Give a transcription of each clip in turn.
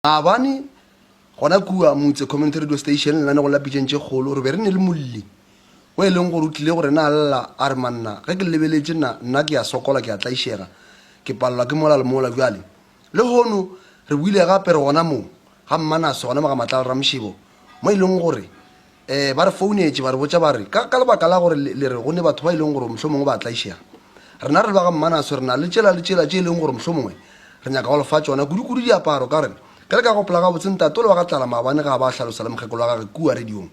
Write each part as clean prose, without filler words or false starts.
Maabane gona kua Motse Community Radio Station lenanegong la Pitšeng tše Kgolo re be re ne le molli o e leng gore o tlile go rena a lla a re manna ge ke lebeletše na nna ke a sokola ke a tlaišega ke palelwa ke mola le mola bjale lehono re boile gape re gona mo ga Mmanaswe gona mo ga Matlala Ramšebo mo e leng gore um ba re founetše ba re botša ba re ka, ka lebaka la gore le, le re go ne batho ba e leng gore mohlomongwe ba tlaišega rena re le ba ga mmanaswe re na le tšela le tšela tše e leng gore mohlomongwe re nyaka go lefa tšona kudu-kudu diaparo ka gore ge le ka gopola gabotse ntate ole wa ga tlala maabane ga a ba hlalosa le mokgekolo wa gage kua radiong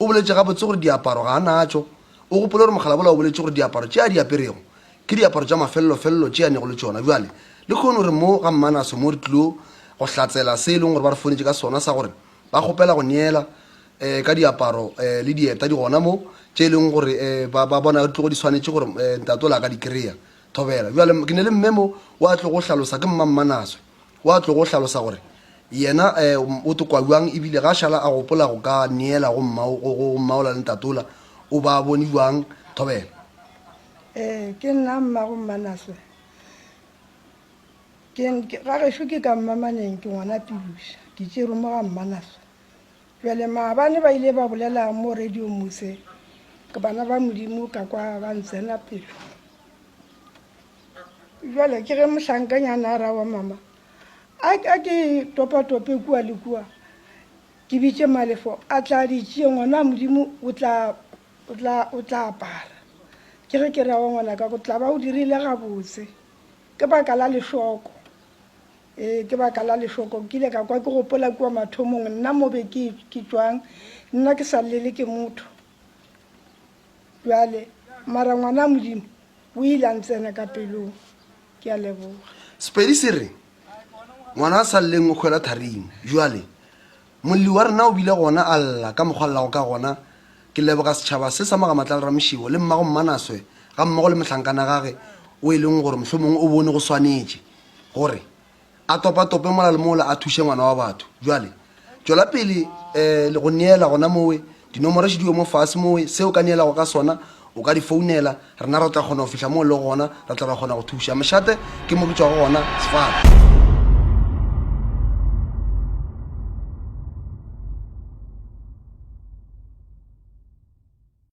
o boletše gabotse gore diaparo ga a natšo o gopole gore mokgalabola o boletše gore diaparo tše a di aperego ke diaparo tša mafelelo-felelo tše a nego le tšona bjale le kgono re mo ga mmanaswe mo re tlilo go hlatsela se e leng gore ba re founetše ka sona sa gore ba kgopela go neela um ka diaparo um le dieta di gona mo tše e leng gore um ba ba bona di tlogo di swanetše gore um ntate ola a ka di kry-a thobela bjale ke ne le mme mo wa tlogo hlalosa ke mma mmanaswe wa tlogo hlalosa gore yena um o tokwa bjang ebile ga šala a gopola go ka neela go mmaola le ntatola o ba bone bjang thobela Ee, ke nna mmago mmanaswe. Ke, ke, ga gešo ke ka Mmamaneng, ke ngwana Piluša, ke tšerwe mo ga Mmanaswe. Bjale maabane ba ile ba bolela mo radio Muse, ke bana ba Modimo ka kwa ba ntsena pelo. Bjale ke ge mohlankanyana a ra wa mama, a, a ke topatope kua le kua, ke bitše Malefo a tla di tšee, ngwana wa Modimo o tla, o tla, o tla apara. Ke ge ke ra wa ngwanaka, go tla ba o dirile gabotse. Ke baka la lešoko. Ee, ke baka la lešoko. Ke ile ka kwa ke gopola kua mathomong, nna mo be ke, ke tšwang, nna ke sa llele ke motho. Bjale, mara ngwana Modimo o ile a ntsena ka pelong. Ke a leboga. Sepedi se re, Ngwana a sa lleng o hwela tharing. Bjale, Molli wa rena o bile gona a lla ka mokgwa a llago ka gona. Ke leboga setšhaba se sa Magamatlala Ramoshibo le mmago Mmanaswe gammogo le mohlankana gage o e leng gore mohlomongwe o bone go swanetše gore a topatope mola le mola a thuše ngwana wa batho. Bjale tšwela pele um le go neela gona mowe dinomoro še diwe mo fase mowe se o ka neelago ka sona o ka di founela rena re tla kgona go fihla mo o lego gona re tla ra kgona go thuša. Mošate ke mo ke tšwago gona Sefako.